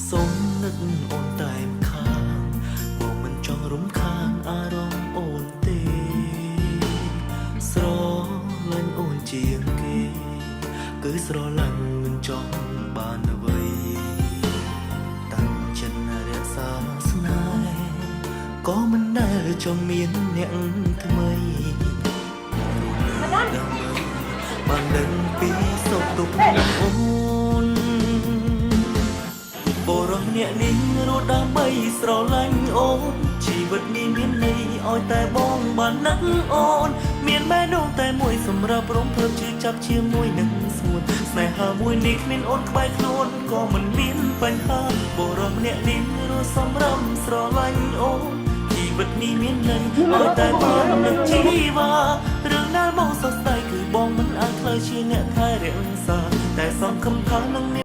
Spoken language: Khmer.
សូមនឹកអូនតែម្ខាងបងមិនចង់រំខានអារម្មណ៍អូនទេ ស្រឡាញ់អូនជាងគេ គឺស្រឡាញ់មិនចង់បានអ្វីតាំងចិត្តរក្សាស្នេហ៍ក៏មិនដែលចង់មានអ្នកថ្មីរស់នៅដើម្បីបានដឹងពីសុខទុក្ខអូន បុរសម្នាក់នេះរស់ដើម្បីស្រឡាញ់អូនជីវិតនេះមានន័យឲ្យតែបងបាននឹកអូន មានបេះដូងតែមួយសម្រាប់រំភើបជឿចាប់ជាមួយនឹងស្ងួនស្នេហាមួយនេះគ្មានអូនក្បែរខ្លួនក៏មិនមានបញ្ហាបុរសម្នាក់នេះរស់សម្រាប់ស្រឡាញ់អូនជីវិតនេះមានន័យឲ្យតែបាននឹកជីវ៉ារឿងដែលបងសរសៃគឺបងមិនអាចក្លាយជាអ្នកថែរក្សាតែសង្ឃឹមថានឹងមាន